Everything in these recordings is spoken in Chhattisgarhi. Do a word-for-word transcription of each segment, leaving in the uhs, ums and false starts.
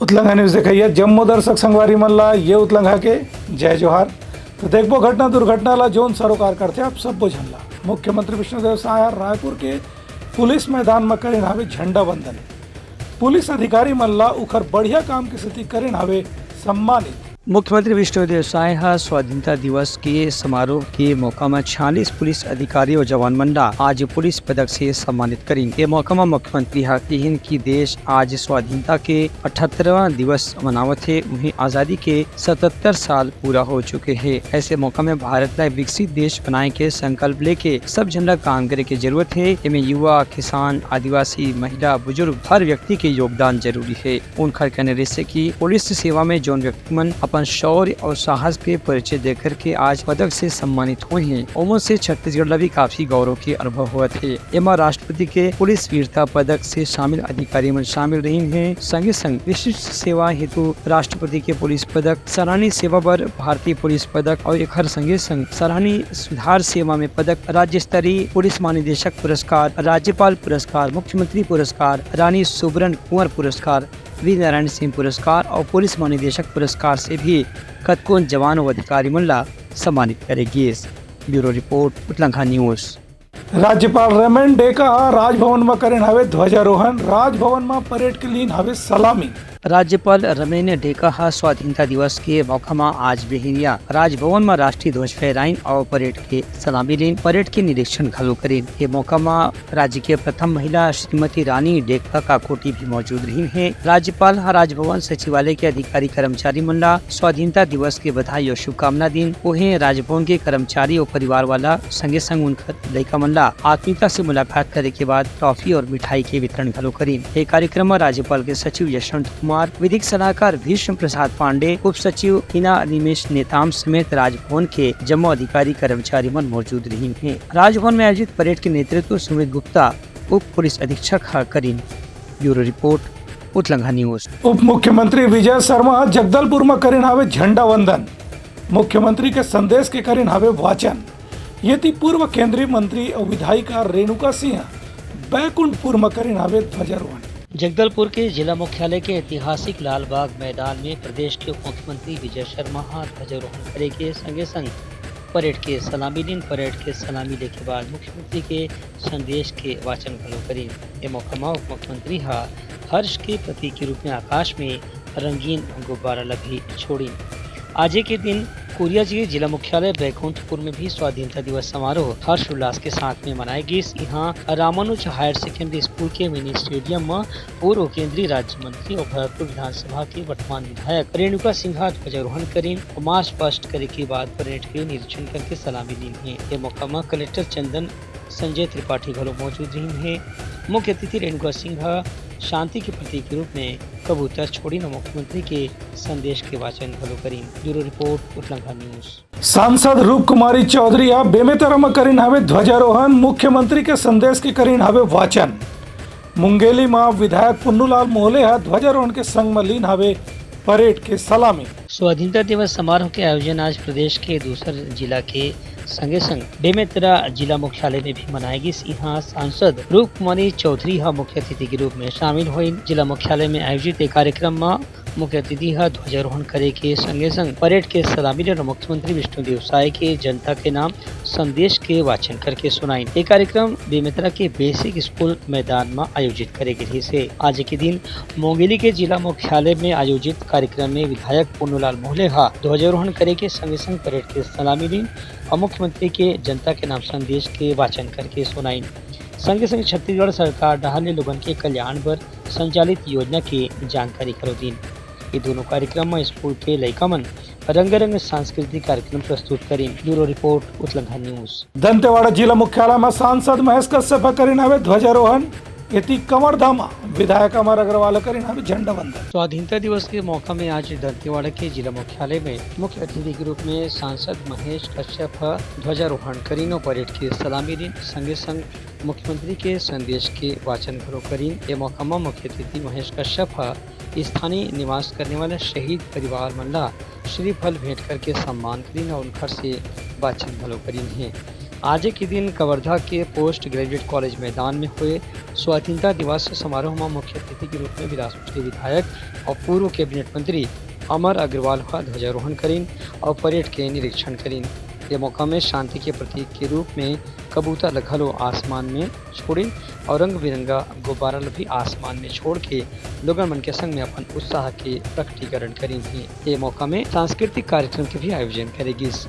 उतलंघा न्यूज देखइया जम्मो दर्शक संगवारी मन ला ये उतलंघा के जय जोहार। तो देखबो घटना दुर्घटना ला जोन सरोकार करथे आप सब्बो झन ला। मुख्यमंत्री विष्णुदेव साय ह रायपुर के पुलिस मैदान म करिन हावे झंडा वंदन। पुलिस अधिकारी मन ला उखर बढ़िया काम के सेती करिन हावे सम्मानित। मुख्यमंत्री विष्णुदेव साय ह स्वाधीनता दिवस के समारोह के मौका म छियालीस पुलिस अधिकारी अउ जवान मन ला आज पुलिस पदक से सम्मानित करिन। ये मौका म मुख्यमंत्री ह किहिन कि देश आज स्वाधीनता के अठहत्तरवां दिवस मनावत हे, उहें आजादी के सतहत्तर साल पूरा हो चुके हे। ऐसे मौका में भारत ला विकसित देश बनाए के संकल्प लेके सब झन ला काम करे के जरूरत हे। एमे युवा, किसान, आदिवासी, महिला, बुजुर्ग हर व्यक्ति के योगदान जरूरी हे। उनखर कहना रहिसे कि पुलिस सेवा में जोन व्यक्ति मन अपन शौर्य और साहस के परिचय देकर के आज पदक से सम्मानित हुए हैं, ओमन से छत्तीसगढ़ ला भी काफी गौरव के अनुभव होवत हे। एमा राष्ट्रपति के पुलिस वीरता पदक से शामिल अधिकारी मन शामिल रहिन हे। संगे संग विशिष्ट सेवा हेतु राष्ट्रपति के पुलिस पदक, सराहनीय सेवा बर भारतीय पुलिस पदक और एखर संगे संग सराहनीय सुधार सेवा में पदक, राज्य स्तरीय पुलिस महानिदेशक पुरस्कार, राज्यपाल पुरस्कार, मुख्यमंत्री पुरस्कार, रानी सुबरन कुंवर पुरस्कार, वीर नारायण सिंह पुरस्कार और पुलिस महानिदेशक पुरस्कार से भी कतकोन जवान और अधिकारी मन ला सम्मानित करे गिस। Bureau report, उतलंघा news. राज्यपाल रमेन डेका ह राजभवन म करेन हवे ध्वजारोहण, राजभवन म परेड के लीन हवे सलामी। राज्यपाल रमेन डेका ह स्वाधीनता दिवस के मौका म आज बिहिनिया राजभवन म राष्ट्रीय ध्वज फहराइन और परेड के सलामी लीन, परेड के निरीक्षण घलो करिन। ये मौका म राज्य के प्रथम महिला श्रीमती रानी डेका काकोटी भी मौजूद रहिन हे। राज्यपाल ह राजभवन सचिवालय के अधिकारी कर्मचारी मन ला स्वाधीनता दिवस के बधाई और शुभकामना दीन। उहें राजभवन के कर्मचारी और परिवार वाला संगे संग उनकर लइका मन ला आत्मीयता से मुलाकात करे के बाद ट्रॉफी और मिठाई के वितरण घलो करीन। ये कार्यक्रम म राज्यपाल के सचिव यशवंत कुमार, विधिक सलाहकार भीष्म प्रसाद पांडे, उप सचिव हिना निमेश नेताम समेत राजभवन के जम्मो अधिकारी कर्मचारी मन मौजूद रहिन हे। राजभवन में आयोजित परेड के नेतृत्व सुमित गुप्ता, उप पुलिस अधीक्षक ह करीन। Bureau report, उतलंघा news. उप मुख्यमंत्री विजय शर्मा ह जगदलपुर म करीन हावे झंडा वंदन। मुख्यमंत्री के संदेश के करीन हावे वाचन। येती पूर्व केंद्रीय मंत्री अउ विधायिका रेणुका सिंह ह बैकुंठपुर म करीन हावे ध्वजारोहण। जगदलपुर के जिला मुख्यालय के ऐतिहासिक लालबाग मैदान में प्रदेश के उप मुख्यमंत्री विजय शर्मा ह ध्वजारोहण करे के संगे संग परेड के सलामी लीन। परेड के सलामी लेके बाद मुख्यमंत्री के संदेश के वाचन घलो करीन। ए मौका म उप मुख्यमंत्री ह हर्ष के प्रतीक के रूप में आकाश में रंगीन गुब्बारा ल भी छोड़िन। आजे के दिन कोरिया जी जिला मुख्यालय बैकुंठपुर में भी स्वाधीनता दिवस समारोह हर्षोल्लास के साथ में मनाए गिस। इहां रामानुज हायर सेकेंडरी स्कूल के मिनी स्टेडियम म पूर्व केंद्रीय राज्य मंत्री और भरतपुर विधानसभा के वर्तमान विधायक रेणुका सिंह ह ध्वजारोहण करीन और मार्च पास्ट करे के बाद परेड के निरीक्षण करके सलामी लीन हे। ये मौका म कलेक्टर चंदन संजय त्रिपाठी घलो मौजूद रहिन हे। मुख्य अतिथि रेणुका सिंह ह शांति के प्रतीक के रूप में कबूतर छोड़िन और मुख्यमंत्री के संदेश के वाचन घलो करीन। Bureau report, उतलंघा news. सांसद रूप कुमारी चौधरी ह बेमेतरा म करीन हवे ध्वजारोहण, मुख्यमंत्री के संदेश के करीन हवे वाचन। मुंगेली म विधायक पुन्नूलाल मोहले ह ध्वजारोहण के संग म लीन हवे परेड के सलामी। स्वाधीनता दिवस समारोह के आयोजन आज प्रदेश के दूसर जिला के संगे संग बेमेतरा जिला मुख्यालय में भी मनाए गिस। इहां सांसद रूप कुमारी चौधरी ह मुख्य अतिथि के रूप में शामिल होइन। जिला मुख्यालय में आयोजित एक कार्यक्रम म मुख्य अतिथि ह ध्वजारोहण करे के संगे संग परेड के सलामी लेन। मुख्यमंत्री विष्णुदेव साय के जनता के नाम संदेश के वाचन करके सुनाइन। ये कार्यक्रम बेमेतरा के बेसिक स्कूल मैदान म आयोजित करे गे रहिस हे। आज के दिन मुंगेली के जिला मुख्यालय में आयोजित कार्यक्रम में विधायक पुन्नूलाल मोहले ह ध्वजारोहण करे के संगे संग परेड के सलामी लीन और मुख्यमंत्री के जनता के नाम संदेश के वाचन करके सुनाइन। संगे संग छत्तीसगढ़ सरकार डहार ले लोगन के कल्याण बर संचालित योजना के जानकारी घलो दीन। ये दोनों कार्यक्रम म स्कूल के लइका मन रंगारंग सांस्कृतिक कार्यक्रम प्रस्तुत करीन। Bureau report, उतलंघा news. दंतेवाड़ा जिला मुख्यालय म सांसद महेश कश्यप ह करीन हवे ध्वजारोहण। एती कंवरधाम म विधायक अमर अग्रवाल ह करीन हवे झंडा वंदन। स्वाधीनता दिवस के मौका में आज दंतेवाड़ा के जिला मुख्यालय में मुख्य अतिथि के रूप में सांसद महेश कश्यप ह ध्वजारोहण करीन और परेड के सलामी लीन। संगे संग मुख्यमंत्री के संदेश के वाचन घलो करीन। ए मौका म मुख्य अतिथि महेश कश्यप ह स्थानीय निवास करने वाला शहीद परिवार मन ला श्रीफल भेंट करके सम्मान करीन और उनखर से बातचीत घलो करीन हे। आज के दिन कवर्धा के पोस्ट ग्रेजुएट कॉलेज मैदान में हुए स्वाधीनता दिवस समारोह में मुख्य अतिथि के रूप में बिलासपुर के विधायक और पूर्व कैबिनेट मंत्री अमर अग्रवाल का ध्वजारोहण करीन और परेड के निरीक्षण करीन। ये मौका में शांति के प्रतीक के रूप में कबूतर ल घलो आसमान में छोड़ीन और रंग बिरंगा गुब्बारा ल भी आसमान में छोड़ के लोगन मन के संग में अपन उत्साह के प्रकटीकरण करीन हे। ये मौका में सांस्कृतिक कार्यक्रम के भी आयोजन करे गिस।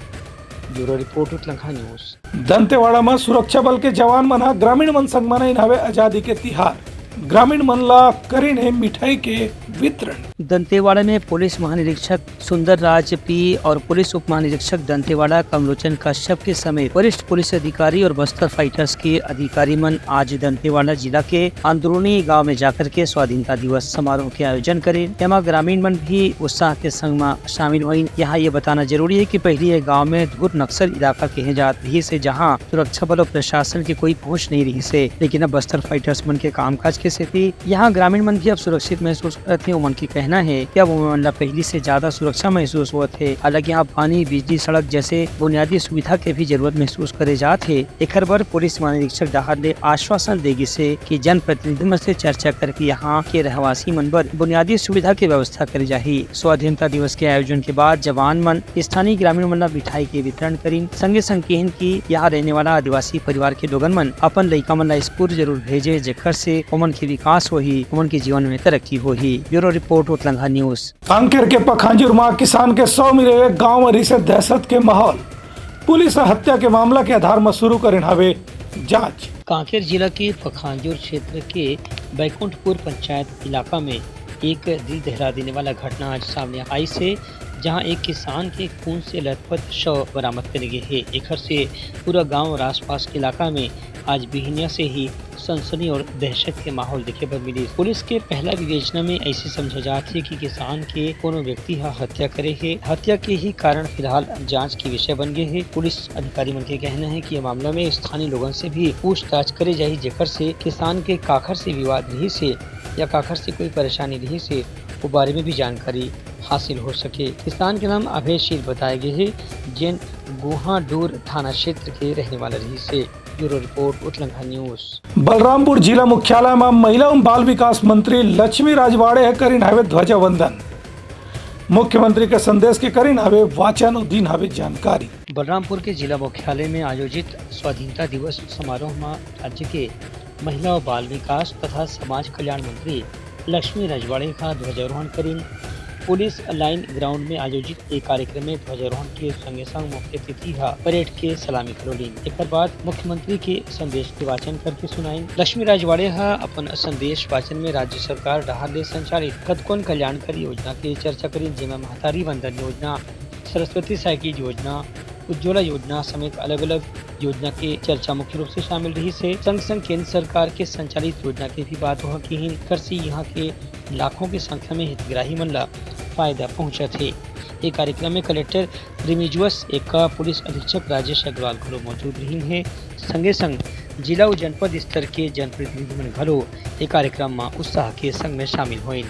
Bureau report, उतलंघा news. दंतेवाड़ा म सुरक्षा बल के जवान मन ह ग्रामीण मन संग मनाइन हवे आजादी के तिहार। ग्रामीण मन ला करीन हे मिठाई के वितरण। दंतेवाड़ा में पुलिस महानिरीक्षक सुंदर राज पी और पुलिस उप महानिरीक्षक दंतेवाड़ा कमलोचन कश्यप के समेत वरिष्ठ पुलिस अधिकारी और बस्तर फाइटर्स के अधिकारी मन आज दंतेवाड़ा जिला के अंदरूनी गांव में जाकर के स्वाधीनता दिवस समारोह के आयोजन करे। एमा ग्रामीण मन भी उत्साह के संग म शामिल होइन। यहाँ ये बताना जरूरी है कि पहली ये गांव में दूर नक्सल इलाका कहे जात रहिस हे, जहाँ सुरक्षा बल और प्रशासन के कोई पहुंच नहीं रहिस हे, लेकिन अब बस्तर फाइटर्स मन के कामकाज के सेती यहाँ ग्रामीण मन भी अब सुरक्षित महसूस करत हे। उमन के कहना है कि अब उमन ला पहली से ज्यादा सुरक्षा महसूस होत हे। हालांकि यहाँ पानी, बिजली, सड़क जैसे बुनियादी सुविधा के भी जरूरत महसूस करे जात हे। एखर बर पुलिस महानिरीक्षक डहार ले आश्वासन दे गिस हे कि जनप्रतिनिधि मन से चर्चा करके यहाँ के रहवासी मन बर बुनियादी सुविधा के व्यवस्था करे जाही। स्वाधीनता दिवस के आयोजन के बाद जवान मन स्थानीय ग्रामीण मन ला मिठाई के वितरण करीन। संगे संग किहिन कि यहाँ रहने वाला आदिवासी परिवार के लोगन मन अपन लइका मन ला स्कूल जरूर भेजे, जेकर से ओमन के विकास होही, ओमन के जीवन में तरक्की होही। Bureau report, उतलंघा news. कांकेर के पखांजूर म किसान के सौ मिले गांव म रिसे दहशत के माहौल। पुलिस ह हत्या के मामला के आधार म शुरू करिन हवे जांच। कांकेर जिला के पखांजूर क्षेत्र के बैकुंठपुर पंचायत इलाका में एक दिल दहला देने वाला घटना आज सामने आइस हे, जहां एक किसान के खून से लथपथ शव बरामद करे गे हे। एखर से पूरा गांव और आसपास के इलाका में आज बिहनिया से ही सनसनी और दहशत के माहौल देखे बर मिलिस। पुलिस के पहला विवेचना में ऐसे समझा जात हे कि किसान के कोनो व्यक्ति ह हत्या करे हे। हत्या के ही कारण फिलहाल जांच के विषय बन गे हे। पुलिस अधिकारी मन के कहना है कि ये मामला में स्थानीय लोगन से भी पूछताछ करे जाही, जेकर से किसान के काखर से विवाद रहिस हे या काखर से कोई परेशानी रहिस हे, वो बारे में भी जानकारी हासिल हो सके। किसान के नाम अभय शील बताए गे हे, जेन गोहाडूर थाना क्षेत्र के रहने वाला रहिस हे। Bureau report, उतलंघा news. बलरामपुर जिला मुख्यालय म महिला एवं बाल विकास मंत्री लक्ष्मी राजवाड़े ह करिन हवे ध्वजावंदन। मुख्यमंत्री के संदेश के करिन हवे वाचन अउ दीन हवे जानकारी। बलरामपुर के जिला मुख्यालय में आयोजित स्वाधीनता दिवस समारोह म राज्य के महिला और बाल विकास तथा समाज कल्याण मंत्री लक्ष्मी रजवाड़े का ध्वजारोहण करीन। पुलिस लाइन ग्राउंड में आयोजित एक कार्यक्रम में ध्वजारोहण के संगे संग मुख्य अतिथि हा परेड के सलामी घलो लीन। एकर बाद मुख्यमंत्री के संदेश के वाचन करके सुनाइन। लक्ष्मी रजवाड़े हा अपन संदेश वाचन में राज्य सरकार डहार ले संचालित कतकोन कल्याणकारी योजना के चर्चा करीन, जेमा महतारी वंदन योजना, सरस्वती साइकिल योजना, उज्ज्वला योजना समेत अलग-अलग योजना के चर्चा मुख्य रूप से शामिल रहिस हे। संग-संग केंद्र सरकार के संचालित योजना के भी बात उहाँ किहिन, एकर से इहाँ के लाखों के संख्या में हितग्राही मन ला फायदा पहुंचत हे। ये कार्यक्रम में कलेक्टर रिमिजुअस एक्का, पुलिस अधीक्षक राजेश अग्रवाल घलो मौजूद रहिन हे। संगे-संग जिला अउ जनपद स्तर के जनप्रतिनिधि मन घलो ये कार्यक्रम म उत्साह के संग में शामिल होइन।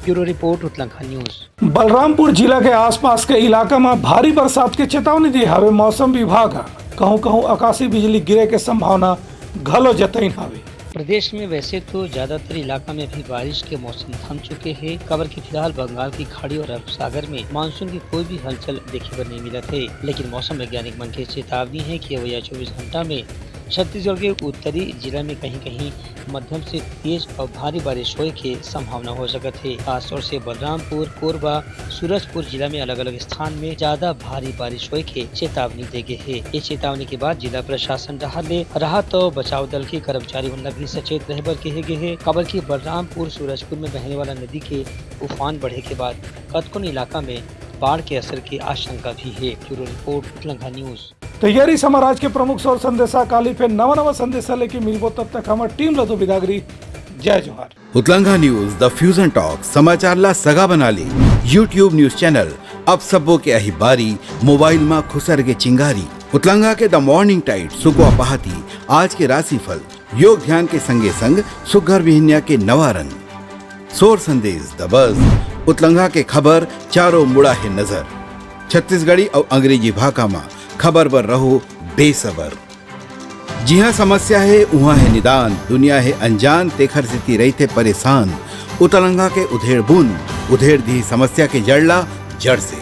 ब्यूरो रिपोर्ट, उतलंखा न्यूज। बलरामपुर जिला के आसपास के इलाका म भारी बरसात के चेतावनी दे हावे मौसम विभाग ह। कहूं-कहूं आकाशीय बिजली गिरे के संभावना घलो जतइन हावे। प्रदेश में वैसे तो ज्यादातर इलाका में अभी बारिश के मौसम थम चुके हे, काबर कि फिलहाल बंगाल की खाड़ी और अरब सागर में मानसून की कोई भी हलचल देखे बर नहीं मिलत हे, लेकिन मौसम वैज्ञानिक मन के चेतावनी हे कि अवइया चौबीस घंटा में छत्तीसगढ़ के उत्तरी जिला में कहीं-कहीं मध्यम से तेज और भारी बारिश होए के संभावना हो सकत हे। खासतौर से बलरामपुर, कोरबा, सूरजपुर जिला में अलग-अलग स्थान में ज्यादा भारी बारिश होए के चेतावनी दे गे हे। ये चेतावनी के बाद जिला प्रशासन डहार ले राहत और बचाव दल के कर्मचारी मन ला भी सचेत रहे बर कहे गे हे, काबर कि बलरामपुर, सूरजपुर में बहने वाला नदी के उफान बढ़े के बाद कतकोन इलाका में बाढ़ के असर के आशंका भी हे। Bureau report, उतलंघा news. तो ये रहिस हमर आज के प्रमुख सौर संदेशा। काली फेर नवा नवा संदेशा लेके मिलबो, तब तक हमर टीम ला दो बिदागरी। जय जोहार। उतलंघा न्यूज, द फ्यूजन टॉक, समाचार ला सगा बना ले। YouTube न्यूज चैनल, अब सबो के अही बारी, मोबाइल मा खुसर के चिंगारी। उतलंघा के द मॉर्निंग टाइड, सुकवा पहाती, आज के राशिफल, योग ध्यान के संगे संग सुग्घर बिहनिया के नवा रंग। सोर संदेश, द बज, उतलंघा के खबर, चारों मुड़ा हे नजर। छत्तीसगढ़ी अउ अंग्रेजी भाखा मा खबर बर रहो बेसबर। जिहाँ समस्या हे, उहाँ हे निदान, दुनिया हे अनजान, तेखर सेती रहिथे परेशान। उतलंगा के उधेड़ बुन, उधेड़ दिही समस्या के जड़ ला जड़ से।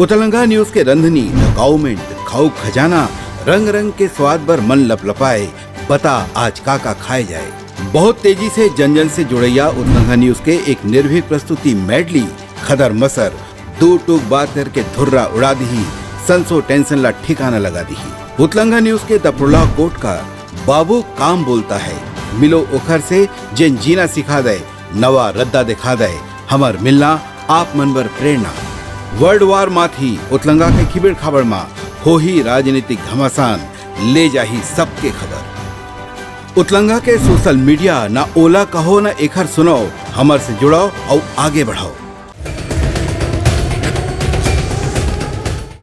उतलंगा न्यूज के रंधनी, द काउमेंट, खाऊ खजाना, रंग रंग के स्वाद बर मन लपलपाए। बता आज का का खाए जाए। बहुत तेजी से जन जन से जुड़ैया उतलंगा न्यूज के एक निर्भीक प्रस्तुति मेडली, खदर मसर, दू टूक बात करके धुर्रा उड़ा दिही, संसो टेंशन ला ठिकाना लगा दिही। उतलंगा न्यूज के दपरोला कोट का बाबू काम बोलता है, मिलो ओखर से जेन जीना सिखा दे, नवा रद्दा दिखा दे, हमर मिलना आप मन बर प्रेरणा। वर्ल्ड वार माथी उतलंगा के खिबेड़ खाबड़ मा होही राजनीतिक घमासान, ले जाही सबके खबर। उतलंगा के सोशल मीडिया, ना ओला कहो ना एखर सुनाओ, हमर से जुड़ाओ अउ आगे बढ़ाओ।